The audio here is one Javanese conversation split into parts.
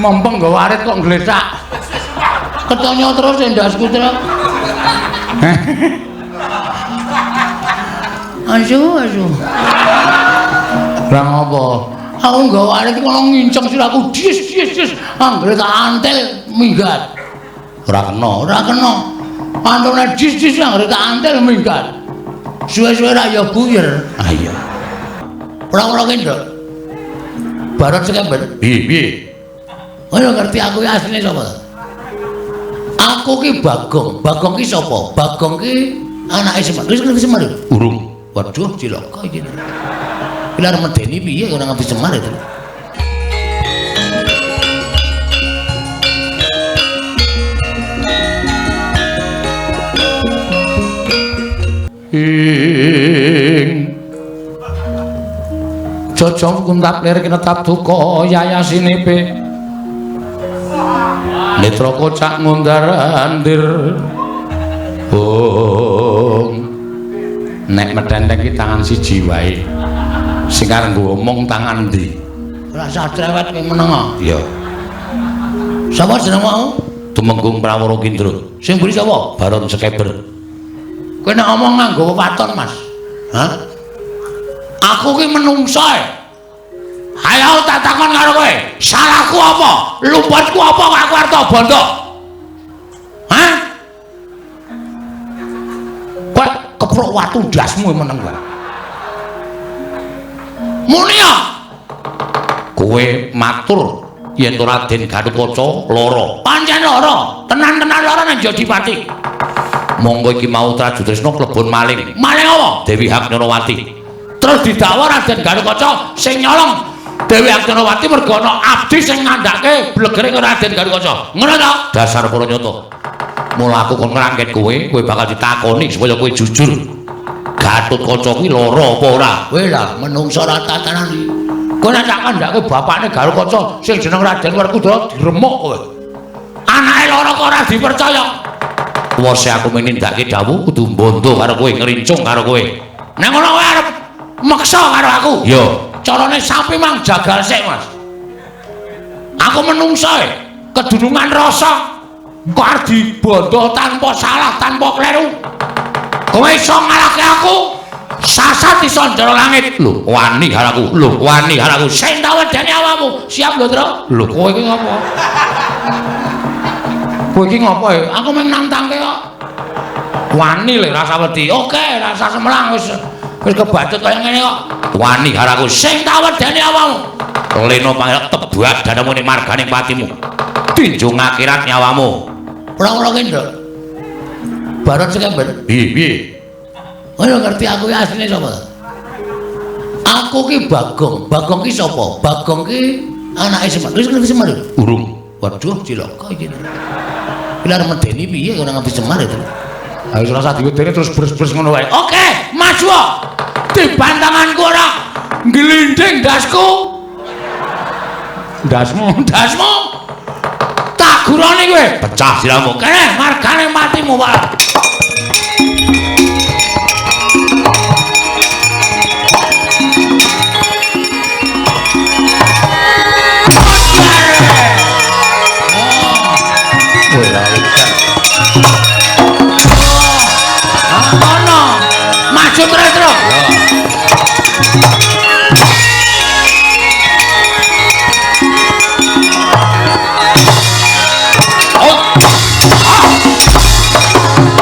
Mempeng nggawa arit kok nglesak. Ketonyo terus endasku terus. Asu asu. Lah ngopo? Aku nggawa arit kono nginceng sirahku dis dis dis. Anggere tak antel minggat. Ora kena, ora kena. Pantone dis dis anggere tak antel minggat. Suwe-suwe ra ya buyer. Ah iya. Ora-ora kendho. Baron Sekember. Piye piye? Kowe ngerti aku asline sapa? Aku ki Bagong. Bagong ki sapa? Bagong ki anake Semar. Wis ngerti Semar? Urung. Waduh, cilaka iki. Iki arep medeni piye ora ngerti Semar itu. Ing jojong kuntap lir kinetap duka yayasinipe netra kocak ngundar andir bung nek medhendeng ki tangan siji wae sing arep ngomong tangan ndi ora usah cerewet kowe meneng. Iya. Sapa jeneng mau? Tumenggung Prawara Kindra. Sing mburi sapa? Baron Sekeber. Kowe nek ngomong nganggo wewaton, Mas. Hah? Aku ki menungso e. Ayo tak takon karo kowe. Salahku apa? Lumpatku apa kok aku arep bondo? Hah? Kowe keprok watu ndasmu meneng kowe. Muni ya. Kowe matur yen to Raden Gatotkaca lara. Pancen lara, tenan-tenan lara nang Jodipati. Monggo iki mau Trajutrisna klebon maling. Maling apa? Dewi Haknyarawati. Terus didakwa Raden Gatotkaca sing nyolong Dewi Haknyarawati mergo ana abdi sing ngandhake blegere Raden Gatotkaca. Ngono to? Dasar para nyata. Mula aku kon ngrangket kowe, kowe bakal ditakoni supaya kowe jujur. Gatotkaca kuwi lara apa ora? Kowe lah menungso ora tatanan iki. Kowe nek tak kandhake bapakne Gatotkaca sing jeneng Raden Werkudara diremuk kowe. Anake lara kok ora dipercaya. Wose aku menindakake dawuh kudu mbondo karo kowe, ngrincung karo kowe. Nek ngono kowe arep meksa karo aku. Iya. Carane sapi mang jagal sik, Mas. Aku menungso e, kedunungan rasa kok arep dibondo tanpa salah, tanpa kleru. Kowe iso ngalahke aku, sasat iso njero langit. Lho, wani karo aku. Lho, wani karo aku. Sing tak wedeni awakmu. Siap lho, Tru. Lho, kowe iki ngopo? Kowe iki ngopo e? Aku mung nantangke kok. Wani lho rasa wedi. Oke, rasa semelang wis wis kebacut kaya ngene kok. Wani karo aku. Sing tak wedeni awakmu. Lena pangeran tebak dadamu ning marganing patimu. Tinjung akhirat nyawamu. Ora-ora kendho. Baron Sekember. Piye piye? Kowe ngerti aku asline sapa? Aku ki Bagong. Bagong ki sapa? Bagong ki anake Semar. Wis ngerti Semar? Urung. Waduh, cilaka iki. Iki arep medeni piye ora ngerti Semar itu. Ayo ora usah diwedeni terus bres-bres ngono wae. Oke, maju. Dibantanganku ora ngglinding ndasku. Ndasmu, ndasmu. Tak gurane kowe. Pecah sirahmu. Kene margane matimu, Pak. Maju terus terus. Oh. Ah.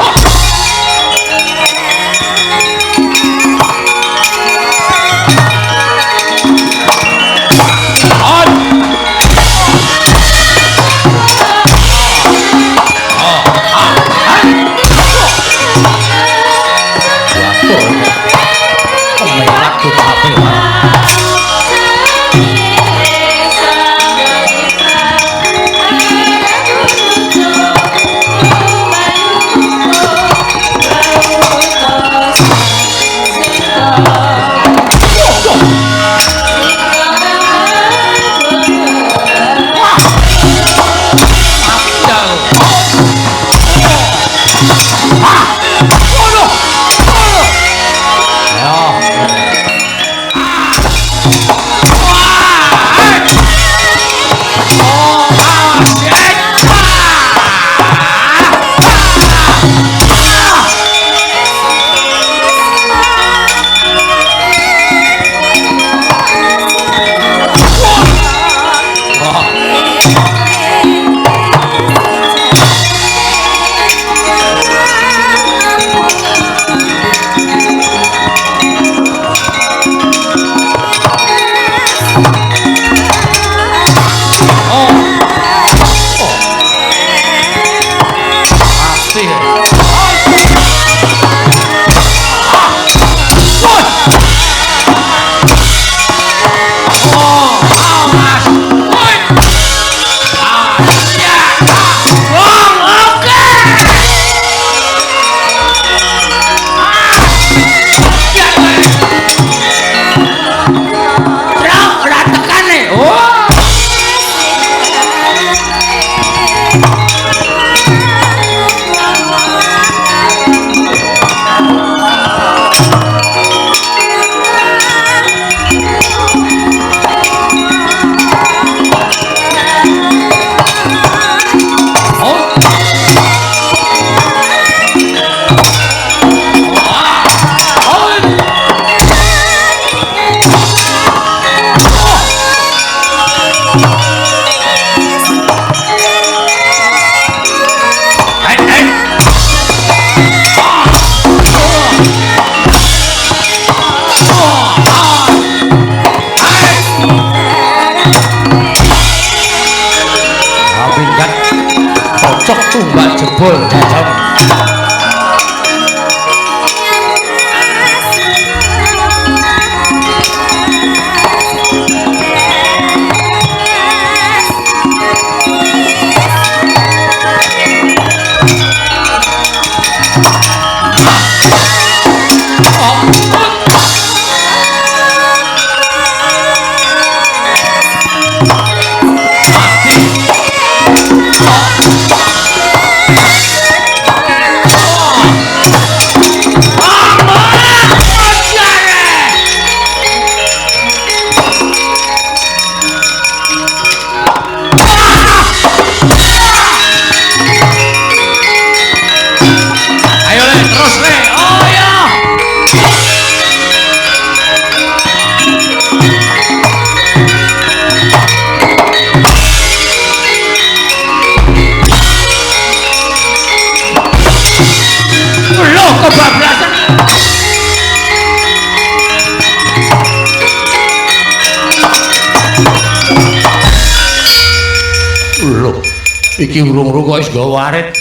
Iki urung-urung kok wis nggawa arit.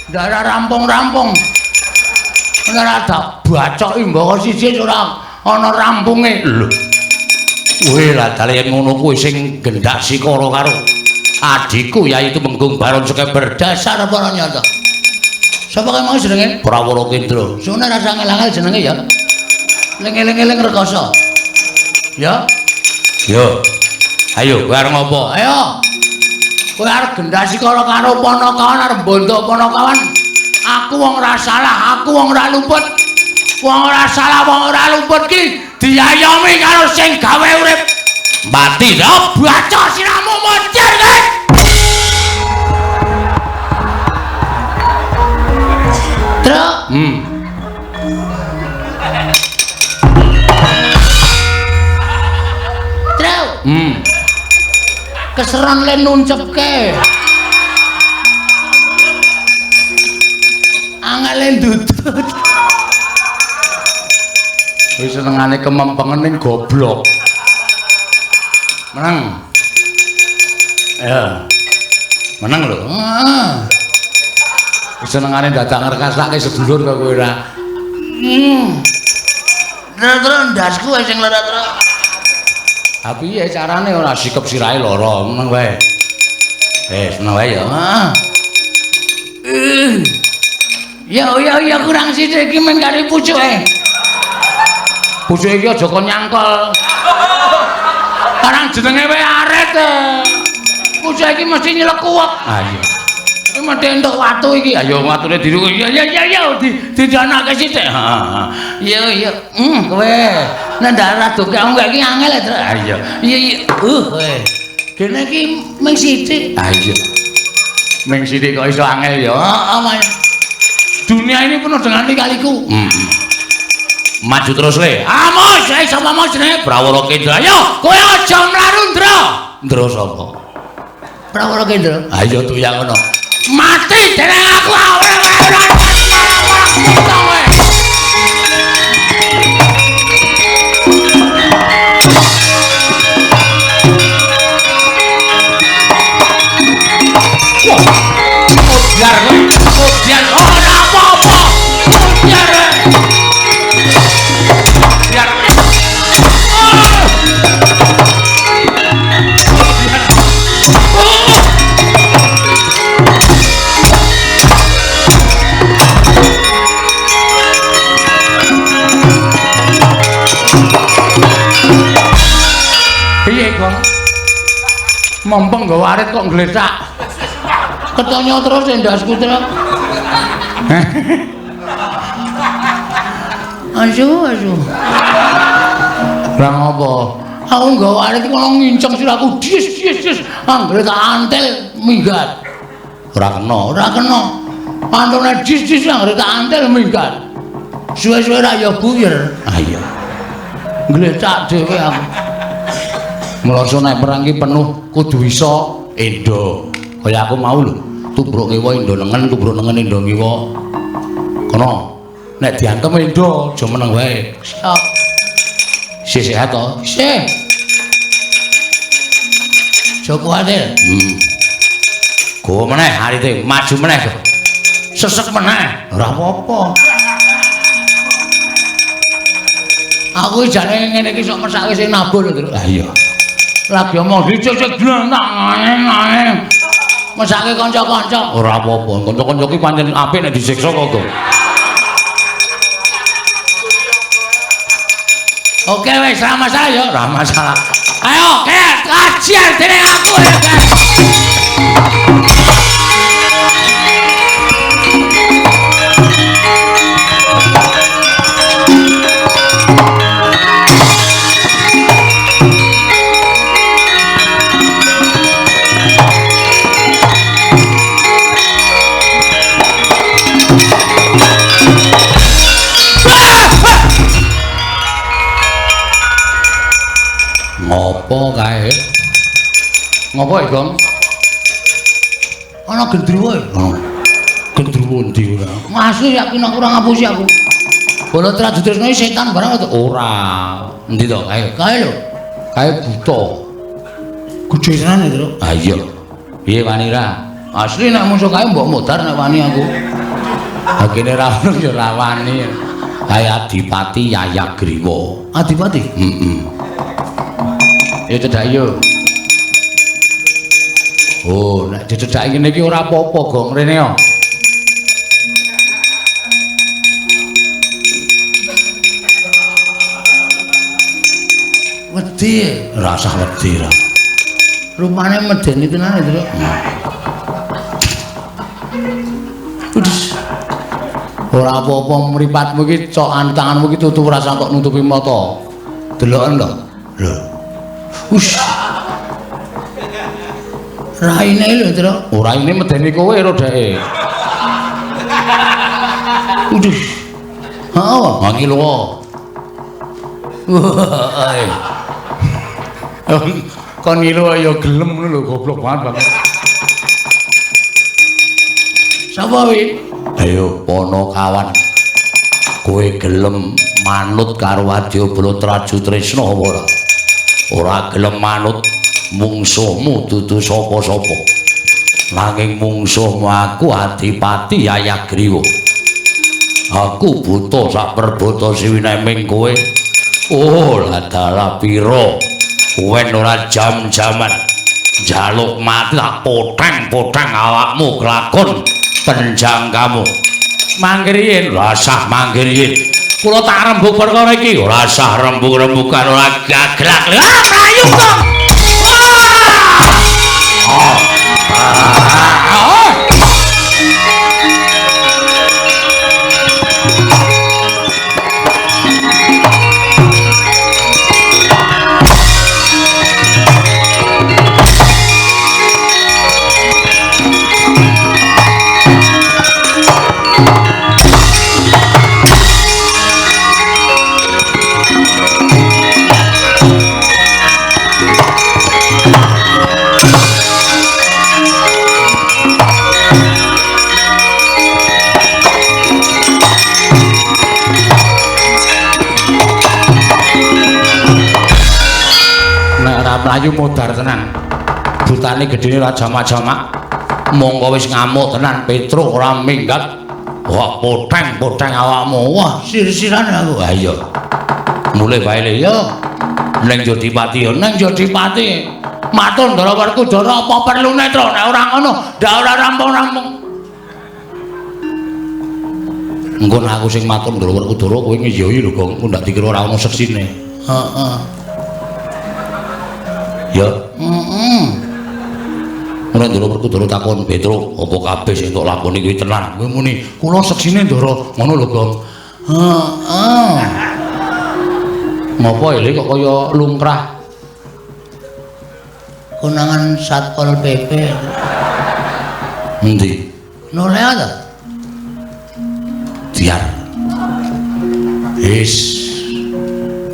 Ndak rampung-rampung. Ora tak bacoki mbaka siji ora ana rampunge. Lho. Kowe lah dale yen ngono kuwi sing gendak sikara karo adhiku yaitu Menggung Baron Sekeber. Dasar apa nyata. Sapa kae mau jenenge? Prawara Kendra. Sune rasa angel-angel jenenge ya. Ling-eling-eling rekoso. Ya. Yo. Ayo kowe arep ngopo? Ayo. Kowe arep gendak sikara karo Panakawan arep mbontok Panakawan. Aku wong ora salah, aku wong ora luput. Wong ora salah, wong ora luput ki diayomi karo sing gawe urip. Mati ta baca siramu moncer kowe. Truk. Truk. Keseran le nuncepke. Angele ndudut. Wis senengane kemempengen ning goblok. Menang. Ya. Menang lho. Heeh. Wis senengane dadak ngrekasake sedulur kok kowe ora. Terus ndasku sing lara terus. Ha piye carane ora sikep sirahe lara, meneng wae. Seneng wae ya. Ya ya ya kurang sithik iki men kari pucuke. Pucuke iki aja kon nyangkol. Karang jenenge wae aret. Pucuke iki mesti nyelekuwek. Ha iya. Iki mesti entuk watu iki. Ayo watune diru. Ya ya ya ya didanake sithik. Heeh. Iya iya. Kowe. Nek ndak radoke aku iki angel ya, Tru. Ha iya. Iya iya. Kowe. Dene iki ming sithik. Ha iya. Ming sithik kok iso angel ya. Heeh, dunia ini penuh dengan lika-liku. Maju terus le. Amos, sapa mau jenenge? Prawara Kendra. Ayo, kowe aja mlaru, Ndra. Ndra sapa? Prawara Kendra. Ayo tuyang ngono. Mati dening aku ora ora ora. Biar kowe, biar ora apa-apa. Biar. Biar. Piye kok? Mempeng nggawa arit kok ngletak. Ketonyo terus endasku truk. Asu asu. Lah ngopo? Aku nggawa arit kono nginceng sirahku dis dis dis. Anggere tak antel minggat. Ora kena, ora kena. Pantone dis dis anggere tak antel minggat. Suwe-suwe ra ya buyer. Ah iya. Nglecak dhewe aku. Mloso nek perang ki penuh kudu iso endo. Kaya aku mau lho, tubruk ngiwa endo nengen, tubruk nengen endo ngiwa. Kono nek diantem endo aja meneng wae. Siap. Isih sehat to? Isih. Aja kuwatir. Gowo meneh arite, maju meneh. Sesek meneh, ora apa-apa. Aku jane ngene iki sok mesake sing nabuh lho, Tru. Ha iya. Lagi omong dicecek dlenang. Mesake kanca-kanca. Ora apa-apa, kanca-kanca ki pancen apik nek disiksa kok. Oke wis ora masalah ya, ora masalah. Ayo, kajian dening aku ya, guys. Ngopo kae? Ngopo iki, Gong? Ana gendruwo. Oh. Gendruwo endi ora? Masih yakin aku ora ngapusi aku. Bala Trajutresna iki setan barang to? Ora. Endi to? Kae. Kae lho. Kae buta. Gedhe tenan iki, Tru. Ha iya. Piye wani ra? Asli nek musuh kae mbok modar nek wani aku. Ha kene ra ono ya ora wani. Kae Adipati Yayagriwa. Adipati? Heeh. Ya cedhak yo. Oh, nek dicedhaki ngene iki ora apa-apa, Gong. Rene yo. Wedi, ora usah wedi ra. Rupane medeni tenan itu. Udah. Ora apa-apa mripatmu iki cokan tanganmu iki tutup ora usah kok nutupi mata. Deloken to. Lho. Ush. Raine lho, Tru. Oh, raine medeni kowe ro dheke. Uduh. Heeh, wangi lho. Kon ngilu ya gelem ngono lho, goblok banget banget. Sapa wi? Ayo Ponokawan. Kowe gelem manut karo Adyabala Trajutresna apa ora? Ora gelem manut mungsuhmu dudu sapa-sapa. Nanging mungsuhmu aku Adipati Yayagriwa. Aku buta sak perbata siwineming kowe. Oh, ladalah pira? Kowe ora jam-jaman njaluk mati tak poteng-poteng awakmu kelakon penjangkamu. Mangkir yen, rasah mangkir yen. Kula tak rembug perkara iki, ora sah rembug-rembugan ora gaglak. Ah, mlayu kok. Ah. Ah. Mlayu modar tenan. Butane gedene ora jamak-jamak. Monggo wis ngamuk tenan Petruk ora minggat. Wah, poteng-poteng awakmu. Wah, sir-siran aku. Ha iya. Mulih bae le ya. Neng Jodipati ya, neng Jodipati. Matur Ndara Werkudara apa perlune, Tru? Nek ora ngono, ndak ora rampung-rampung. Engko nek aku sing matur Ndara Werkudara kowe ngiyoi lho, Gong. Engko ndak dikira ora ono seksine. Heeh. Ya. Heeh. Ora Ndara Werkudara takon Petruk, apa kabeh sing tok lakoni kuwi tenan? Kowe muni, kula seksine Ndara, ngono lho, Gong. Heeh. Ngopo ele kok kaya lungkrah? Konangan Satpol PP. Endi? Noleh ta? Diar. Wis.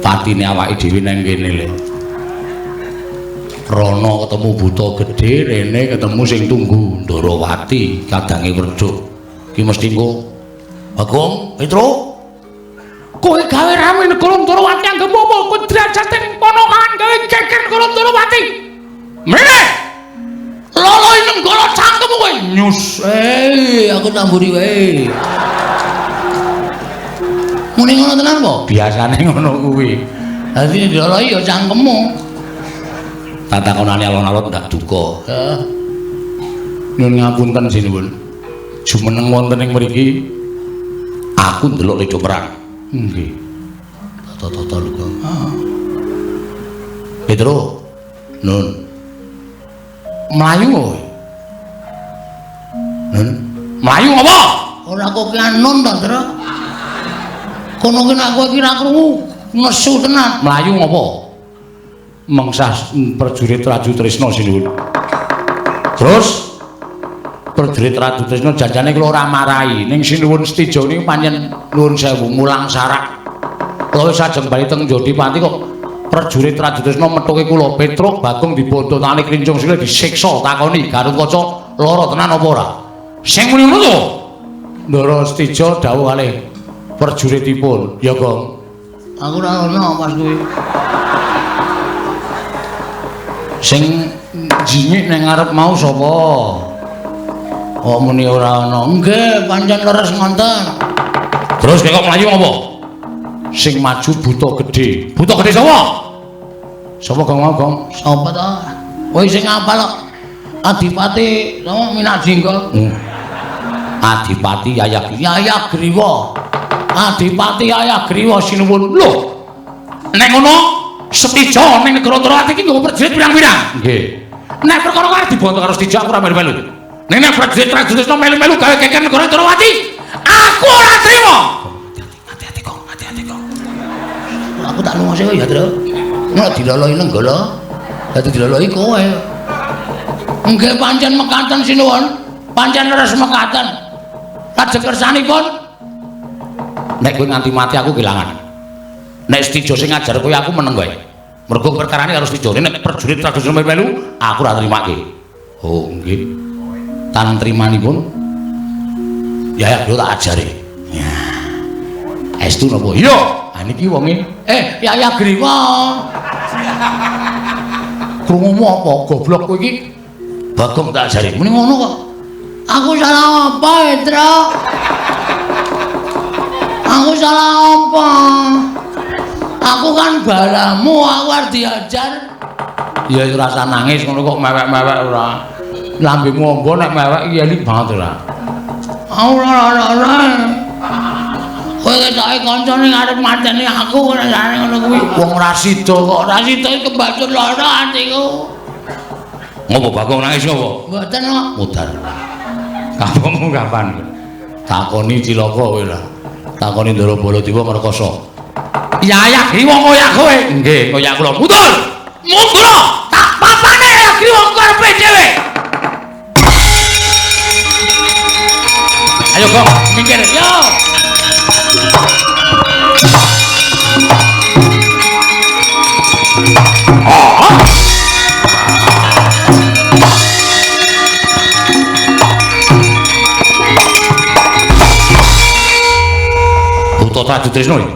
Patine awake dhewe nang kene le. Rono ketemu buta gedhe, rene ketemu sing tunggu Ndarawati kadange werduk. Iki mesti engko. Bagong, Petruk. Kowe gawe rame negara Ndarawati anggep apa? Kowe derajate ning Ponokawan gawe geger negara Ndarawati. Mrene. Loloi nenggala cangkemmu kowe. Nyus. Aku tamburi wae. Muni ngono tenan apa? Biasane ngono kuwi. Dadi diloloi ya cangkemmu. Tatakonane alon-alon ndak duka. Heeh. Nyuwun ngapunten sinuwun. Jumeneng wonten ing mriki aku ndelok ledo perang. Nggih. Tata-tata lho kok. Petro. Nun. Mlayu kowe. Nun. Mlayu apa? Ora kok ki nun to, Tru. Kono ki nek kowe ki ra krungu nesu tenan. Mlayu ngopo? Mengsah prajurit Rajutrisna sinuwun. Terus prajurit Rajutrisna janjane kula ora marahi ning sinuwun Setija niku pancen nuwun sewu mulang sarak. Kula wis ajeng bali teng Jodipati kok prajurit Rajutrisna methuke kula Petruk Bagong dibontotane klincung sikile disiksa takoni Garukaca lara tenan apa ora? Sing muni ngono to. Ndara Setija dawuh kalih prajuritipun, ya Gong. Aku ora ono pas kuwi. Sing jingik ning ngarep mau sapa? Oh muni ora ana. Nggih, pancen leres ngonten. Terus kok mlayu apa? Sing maju buta gedhe. Buta gedhe sapa? Sapa Gong mau, Gong? Sapa to? Kowe sing ngapal kok. Adipati sapa Minajingga? Adipati Yaya Griwa. Adipati Yaya Griwa sinuwun. Lho. Nek ngono Setija ning negara Ndrawati iki nggo prajurit pirang-pirang. Nggih. Nek perkara arep dibonto karo Setija aku ora melu-melu. Ning nek prajurit Rajutrisna melu-melu gawe geger negara Ndrawati, aku ora trima. Hati-hati Kong, hati-hati Kong. Aku tak lunga sik ya, Tru. Nek diloloi Nenggala, dadi diloloi kowe. Nggih pancen mekaten sinuwun. Pancen leres mekaten. Lajeng kersanipun nek kowe nganti mati aku kelangan. Nek Setija sing ngajar kowe aku meneng wae. Mergo perkarane karo Setija. Nek prajurit Rajutrisna melu aku ora trimake. Oh nggih. Tan trimanipun ya ya tak ajari. Ya. Estu napa? Iya. Ha niki wonge. Yaya Griwa. Krungumu apa goblok kowe iki? Bagong tak ajari. Muni ngono kok. Aku salah apa, Tru? Aku salah apa? Aku kan balamu, aku harus diajar. Ya rasa nangis ngono kok mewek-mewek ora. Lambemu ombo nek mewek iki elik banget ora. Ora. Kowe ketoke kancane arep mateni aku rasane ngono kuwi. Wong ora sida kok. Ora sida kebacut lara atiku. Ngopo Bagong nangis ngopo? Mboten kok. Mudar. Kampungmu kapan? Takoni cilaka kowe lah. Takoni Ndara Baladewa ngrekoso. Yaya Griwa ngoyak kowe. Nggih, ngoyak kula. Mundur. Mundur. Tak papane Yaya Griwa karepe dhewe. Ayo Gong, minggir. Yo. Buta Rajutrisna iki.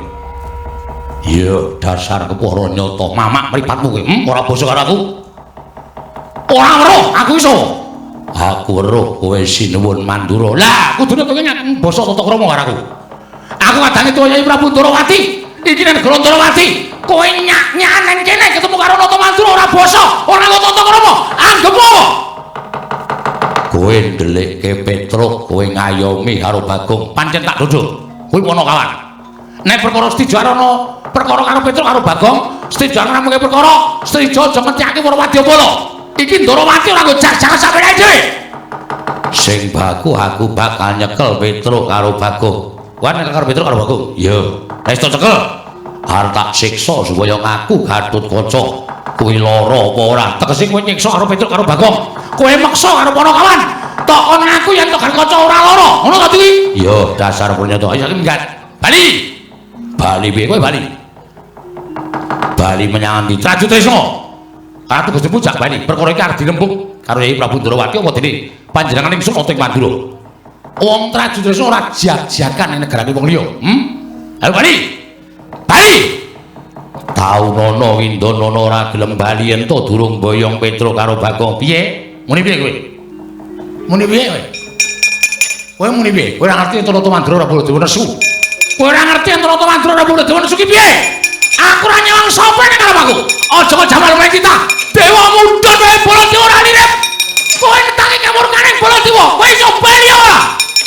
Iya, dasar kepara nyata mamak mripatmu kowe. Ora basa karo aku. Ora weruh, aku iso. Aku weruh kowe sinuwun Mandura. Lah, kudune kowe nyak basa tata krama karo aku. Aku kadange tuwa Yai Prabu Ndrawati. Iki nang negara Ndrawati. Kowe nyak-nyakan nang kene ketemu karo Nata Mandura ora basa, ora nggo tata krama. Anggepmu apa? Kowe ndelikke Petruk, kowe ngayomi karo Bagong. Pancen tak dodol. Kuwi Ponokawan. Nek perkara Setija ana perkara karo Petruk karo Bagong, Setija ngramungke perkara, Setija aja ngentekake para wadyabala. Iki Ndrawati ora nggo jak-jakan sampeyan dhewe. Sing baku aku bakal nyekel Petruk karo Bagong. Kowe nek karo Petruk karo Bagong? Iya. Wis tak cekel. Arep tak siksa supaya ngaku Gatotkaca. Kuwi lara apa ora? Tegese kowe nyiksa karo Petruk karo Bagong. Kowe meksa karo Ponokawan. Tok kon ngaku yen to Gatotkaca ora lara. Ngono ta iki? Iya, dasar purnyata. Ayo saiki minggat. Bali. Bali piye kowe bali? Bali menyang ndi? Rajutrisna. Ratu Gusti Pujak bali. Perkara iki arep dirembug karo Yai Prabu Ndrawati apa dene panjenengan ingsun ana ing Mandura. Wong Rajutrisna ora jak-jakan ning negarane wong liya. Ayo bali. Bali. Taunono Windonono ora gelem bali ento durung boyong Petruk karo Bagong. Piye? Muni piye kowe? Muni piye kowe? Kowe muni piye? Kowe ora ngerti ento Nata Mandura ora Baladewa nesu. Kowe ora ngerti ento Nata Mandura ora Baladewa nesu ki piye? Aku ora nyawang sapa ning arep aku. Aja kok jamal wae kita. Dewa mudhun wae Baladewa ora lirip. Kowe ngetake kamurkane Baladewa, kowe iso bali ora?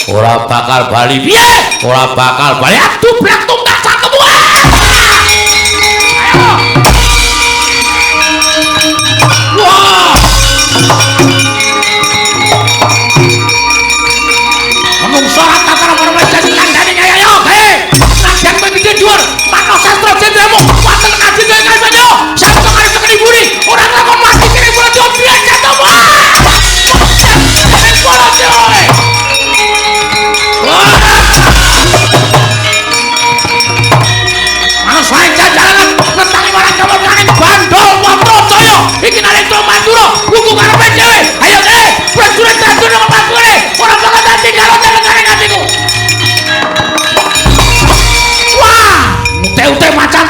Ora bakal bali. Piye? Ora bakal bali. Aduh, blak tumtak cangkemmu.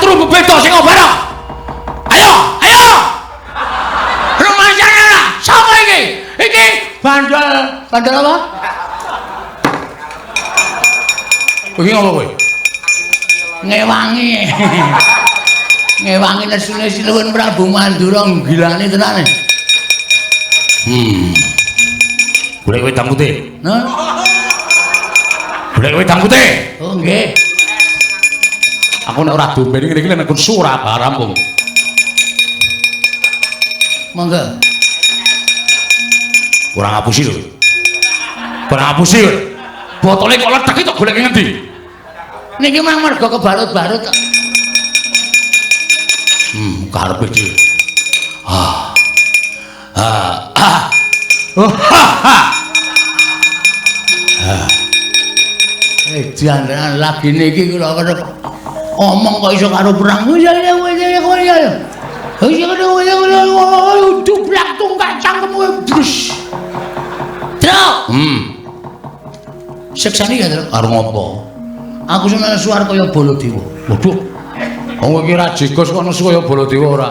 turu bebeda sing obara. Ayo, ayo. Rumasane ora? Sapa iki? Iki bandel, bandel apa? Iki ngopo kowe? Ngewangi. Ngewangi nesune Sinuwun Prabu Mandura gilane tenan. Golek wedang putih. Nah. Golek wedang putih. Oh nggih. Aku nek ora dombene ngene iki nek ora rampung. Monggo. Ora ngapusi lho. Ora ngapusi lho. Botole kok lethek iki tok golek ngendi? Niki mang mergo kebarut-barut. Karepe dhewe. Ah. Ah. Ah. Oh, ha ha. Ah. Jangan lagi niki kula kerep omong kok iso karo perang. Ya ya ya ya. Dublak tungkak cangkemmu brus. Truk. Seksani ya, Truk. Karo ngopo? Aku seneng suar kaya Baladewa. Waduh. Wong iki ra jegos kok nesu kaya Baladewa ora.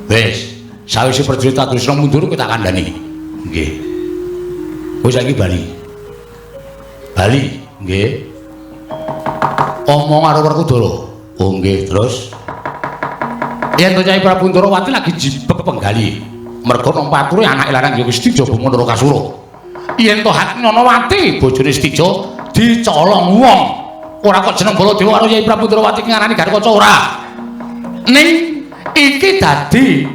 Wis, sawise prajurit Trisna mundur kowe tak kandhani. Nggih. Kowe saiki bali. Bali, nggih. Omong karo Werkudara. Oh nggih, terus yen to Kyai Prabu Ndorowati lagi jibek penggali. Mergo nang pature anake lanang ya wis Setija Bama Narakasura. Yen to Hatnyanawati bojone Setija dicolong wong. Ora kok jeneng Baladewa karo Kyai Prabu Ndorowati ngarani Garukaca ora. Ning iki dadi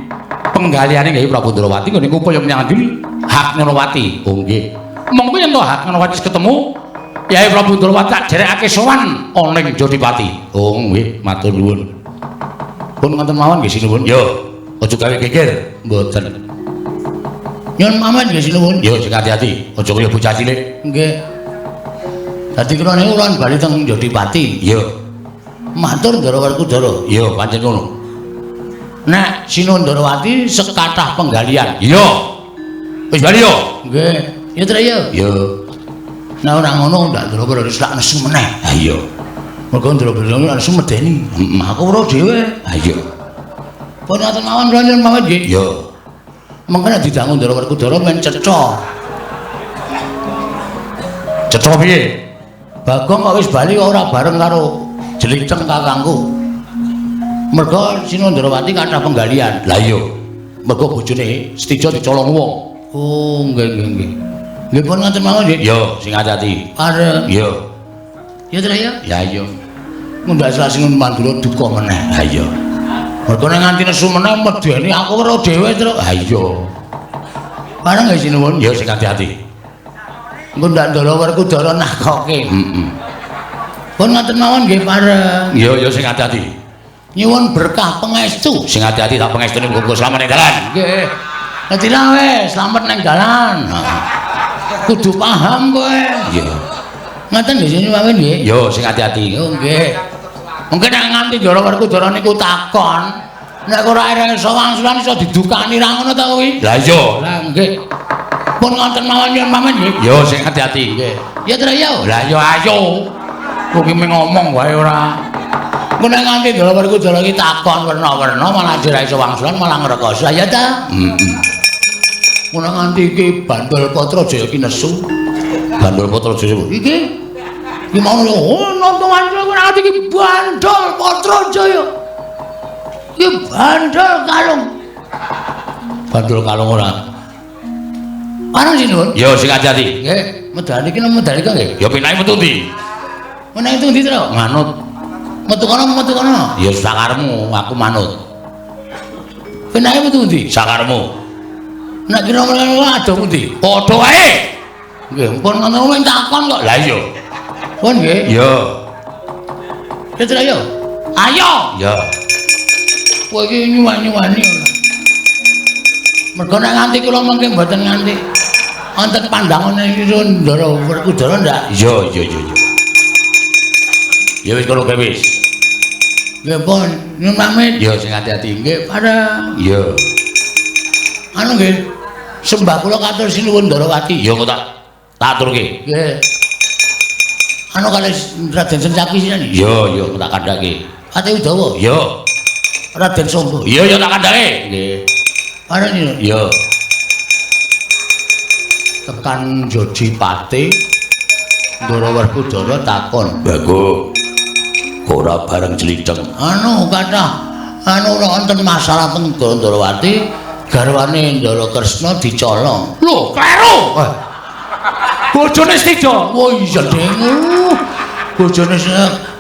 penggaliane Kyai Prabu Ndorowati nggone upaya menyang ndi Hatnyanawati. Oh nggih. Monggo yen to Hatnyanawati ketemu Kyai Prabu Ndorowati tak derekake sowan ana ing Jodipati. Oh nggih, matur nuwun. Pun ngoten mawon nggih sinuwun. Yo, aja gawe geger. Mboten. Nyuwun pamit nggih sinuwun. Yo sing ati-ati, aja kaya bocah cilik. Nggih. Dadi kula niku kula bali teng Jodipati. Yo. Matur Ndara Werkudara. Yo, pancen ngono. Nek Sinuwun Ndorowati sekathah penggalian. Yo. Wis bali yo. Nggih. Ya Tru yo. Yo. Nek ora ngono ndak Ndara wis tak nesu meneh. Ha iya. Mergo Ndara nesu medeni. Aku ora dhewe. Ha iya. Pun ngoten mawon kula nyuwun pamit nggih. Yo. Mengko nek didangu Ndara Werkudara men cetha. Cetha piye? Bagong kok wis bali kok ora bareng karo Jeliceng kakangku. Mergo Sinuwun Ndorowati kathah penggalian. Lah iya. Mergo bojone Setija dicolong wong. Oh, nggih nggih nggih. Nggih pun ngoten mawon nggih. Yo, sing ati-ati. Arep. Yo. Ya Tru ya. Ya iya. Mundhak Sinuwun Mandura duka meneh. Ha iya. Mergo nek nganti nesu meneh medeni aku ora dhewe, Tru. Ha iya. Bareng nggih Sinuwun. Yo sing ati-ati. Engko ndak Ndara Werkudara nakoke. Heeh. Pun ngoten mawon nggih pareng. Yo yo sing ati-ati. Nyuwun berkah pangestu. Sing ati-ati tak pangestune muga-muga slamet ning dalan. Nggih. Dadi wis slamet ning dalan. Kudu paham kowe. Iya. Ngoten nggih sing mawon nggih. Yo sing ati-ati. Yo nggih. Mungkin nek nganti Ndara Werkudara niku takon, nek ora iso wangsulan iso didukani ra ngono ta kuwi? Lah iya. Lah nggih. Pun ngoten mawon nyuwun pamit nggih. Yo sing ati-ati. Nggih. Ya Tru yo. Lah yo ayo. Kowe ki ngomong wae ora. Engko nek nganti Ndara Werkudara iki takon werna-werna malah ora iso wangsulan malah ngrekoso ya ta? Heeh. Ngono nganti iki Bandul Patrajaya iki nesu. Bandul Patrajaya iki iki mau oh nonton ora nganti iki Bandul Patrajaya. Iki bandul kalung. Bandul kalung ora. Parang sinuwun. Yo sing ati-ati. Nggih, medal iki nang medal iki nggih. Ya pinake metu ndi? Meneh itu ndi, Tru? Manut. Metu kono metu kono. Ya sakaremu, aku manut. Pinake metu ndi? Sakaremu. Nek kira mrene adoh pundi? Padha wae. Nggih, pun ngono wong takon kok. Lah iya. Pun nggih. Iya. Ya Tru yo. Ayo. Ya. Kowe iki nyuwani-nyuwani. Mergo nek nganti kula mengke mboten nganti wonten pandangane Sinuwun Ndara Werkudara ndak? Iya, iya, iya, iya. Ya wis kono wis. Nggih pun, nyuwun pamit. Ya sing ati-ati. Nggih, pareng. Iya. Anu nggih. Sembah kula katur Sinuwun Ndorowati. Ya kok tak aturke. Nggih. Anu kalih Raden Sencaki sinten? Iya, iya, tak kandhake. Pati Udawa. Iya. Raden Sombo. Iya ya tak kandhake. Nggih. Bareng iya. Iya. Tekan Jodipati Ndara Werkudara takon, "Baguk, ora bareng jlidheng?" Anu kathah anu wonten masalah teng Ndrawati, garwane Ndara Kresna dicolong. Lho, kleru. Bojone Stija. Oh iya, Ding. Bojone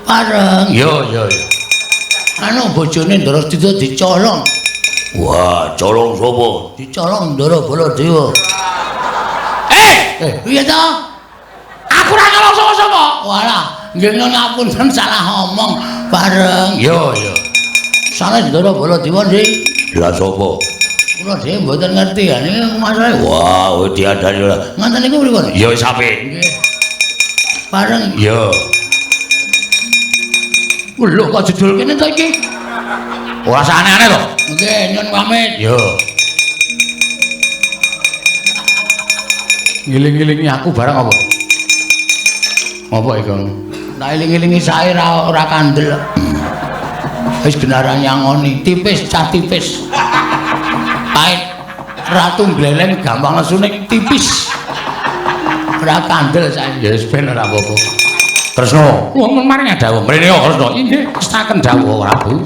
bareng. Iya, iya, iya. Anu bojone Ndara Stija dicolong. Wah, colong sapa? Dicolong Ndara Baladewa. Piye to? Aku ora nyolong sapa-sapa. Walah, nggih ngapunten salah omong bareng. Iya, iya. Salah Ndara Baladewa, Dik. Lah sapa? Kula dhewe mboten ngerti ya niki masalahe. Wah, wis diandani ora. Ngoten niku pripun? Ya wis apik. Nggih. Bareng. Iya. Lho kok jedul kene to iki? Ora usah aneh-aneh to. Nggih, nyun pamit. Iya. Ngiling-ngilingi aku barang apa? Apa iku? Nah iling-ilingi sae ora kandel. Wis genaran nyangoni, tipis cah tipis. Pait ratu gleleng gampang lesune tipis. Ora kandel sae. Ya wis ben ora apa-apa. Kresna, wong maring dawuh. Mrene yo Kresna. Inggih, kestaken dawuh Prabu.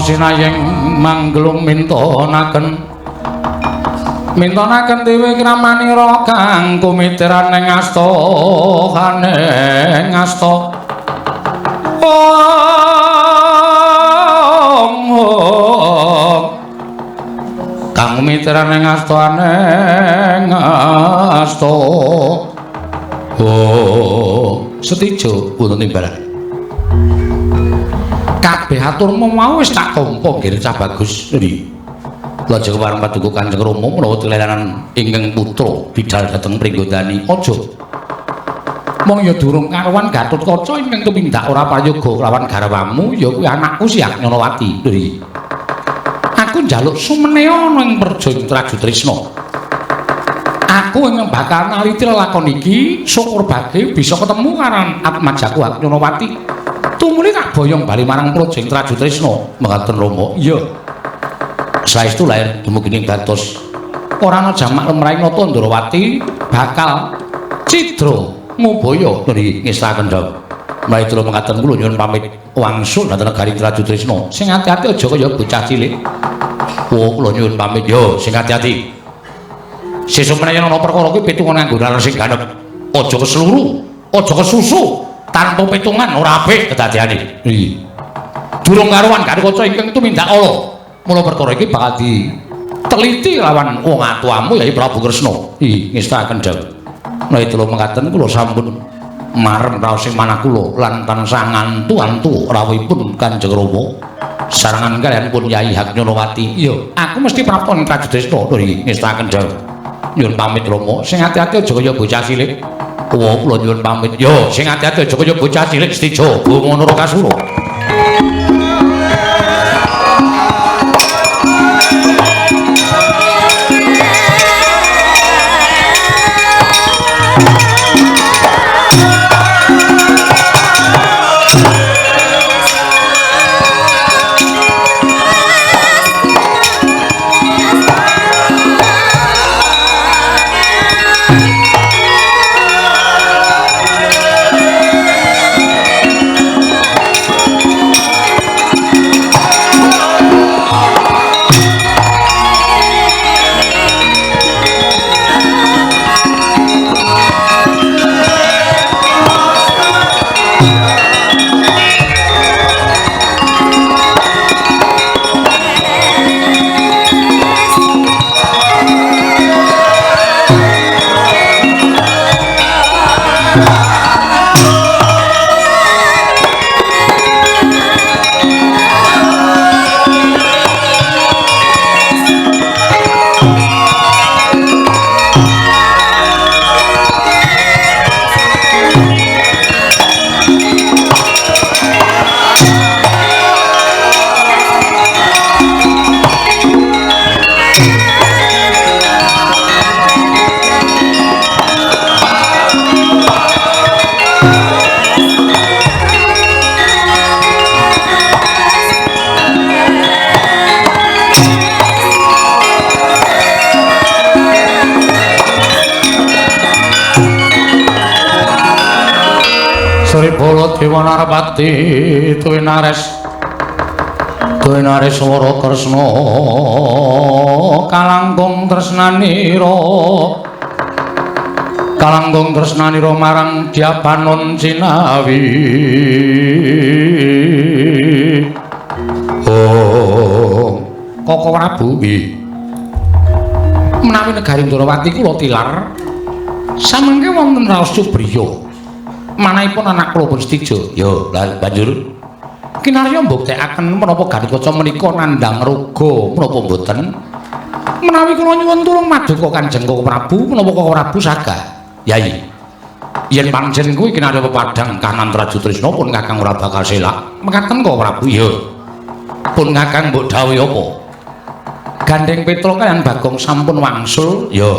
Sinayeng manggelung mintonaken mintonaken dewi kramanira kang kumitiran ing asta kaneng asta om kang kumitiran ing asta aneng asta. Oh setijo wonten timbalan kabeh aturmu mau wis tak tampa nggih cah bagus. Nggih. Lajeng kepareng paduka Kanjeng Rama menawa telelanan ingkang putra bidal dhateng Pringgondani. Aja. Mong ya durung karuan Gatotkaca ingkang tumindak ora prayoga lawan garwamu ya kuwi anakku si Agnanawati. Nggih. Aku njaluk sumeneya ana ing Praja Trajutrisna. Aku ingkang bakal naliti lelakon iki syukur bage bisa ketemu karo atmajaku Agnanawati. Tumuli tak boyong bali marang Praja Trajutrisna. Mekaten Rama. Iya. Saestu lair dumugi ing batos ora ana jamak lemrahing nata Ndrawati bakal cidra ngubaya nggih ngestaken dawuh. Menawi kula mekaten kula nyuwun pamit wangsul dhateng negari Trajutrisna. Sing ati-ati aja kaya bocah cilik. Oh, kula nyuwun pamit yo sing ati-ati. Sesuk menawi ana perkara kuwi pitungan nganggo nalar sing ganep. Aja kesluru, aja kesusu. Tanpa pitungan ora apik kedadeane. Iya. Durung karuan Gatotkaca ingkang tumindak ala. Mula perkara iki bakal diteliti lawan wong atuamu yaiku Prabu Kresna. Iya, ngestaken dawuh. Menawi kula mekaten kula sampun marem raos ing manah kula lan tansah ngantu-antu rawuhipun Kanjeng Rama sarangan kaliyan pun Yai Haknyonowati. Iya, aku mesti prapta ing Trajutrisna. Nggih, ngestaken dawuh. Nyuwun pamit Rama, sing ati-ati aja kaya bocah cilik. Kuwa kula nyuwun pamit. Yo, sing ati-ati aja kaya bocah cilik Stija, Boma Narakasura. Dewa Narpati tuwinares tuwinares swara Kresna kalangkung tresnanira kalangkung tresnanira marang Dyapanon Cinawi. Oh, Koko Prabu nggih. Menawi negari Ndrawati kula tilar samangke wonten raos Subriya. Manahipun anak kula pun setija. Ya, lah banjur kinarya mbuktekaken menapa Gatotkaca menika nandhang raga menapa mboten? Menawi kula nyuwun tulung maduka Kanjeng Koko Prabu, menapa Koko Prabu sagah? Yai, yen pancen kuwi kinarya pepadhang kahanan Trajutrisna pun Kakang ora bakal selak. Mekaten Koko Prabu? Iya. Pun Kakang mbok dhawuhi apa? Gandeng Petruk kaliyan Bagong sampun wangsul. Ya.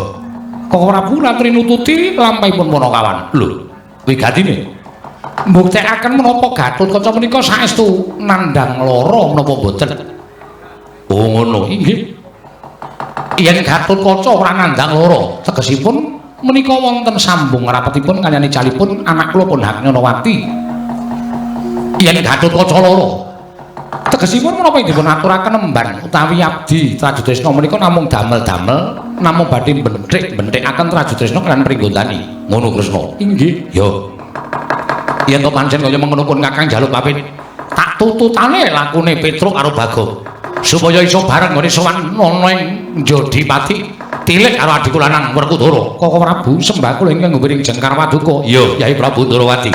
Koko Prabu latri nututi lampahipun Panakawan. Lho, wigatine mbuktekaken menapa Gatotkaca menika saestu nandhang lara menapa mboten? Oh ngono. Inggih. Yen Gatotkaca ora nandhang lara, tegesipun menika wonten sambung rapetipun kaliyan icalipun anak kula pun Haknyanawati. Yen Gatotkaca lara, tegesipun menapa dipun aturaken emban utawi abdi Trajutrisna menika namung damel-damel namung badhe benthik-benthikaken Trajutrisna kaliyan Pringgondani. Ngono Kresna. Inggih. Ya. Yen to pancen kaya mengkono pun Kakang njaluk pamit tak tututane lakune Petruk karo Bagong supaya iso bareng nggone sowan ana ing Jodipati tilik karo adhiku lanang Werkudara. Koko Prabu sembah kula ingkang nggumiring jengkar paduka. Iya, Yai Prabu Ndrawati.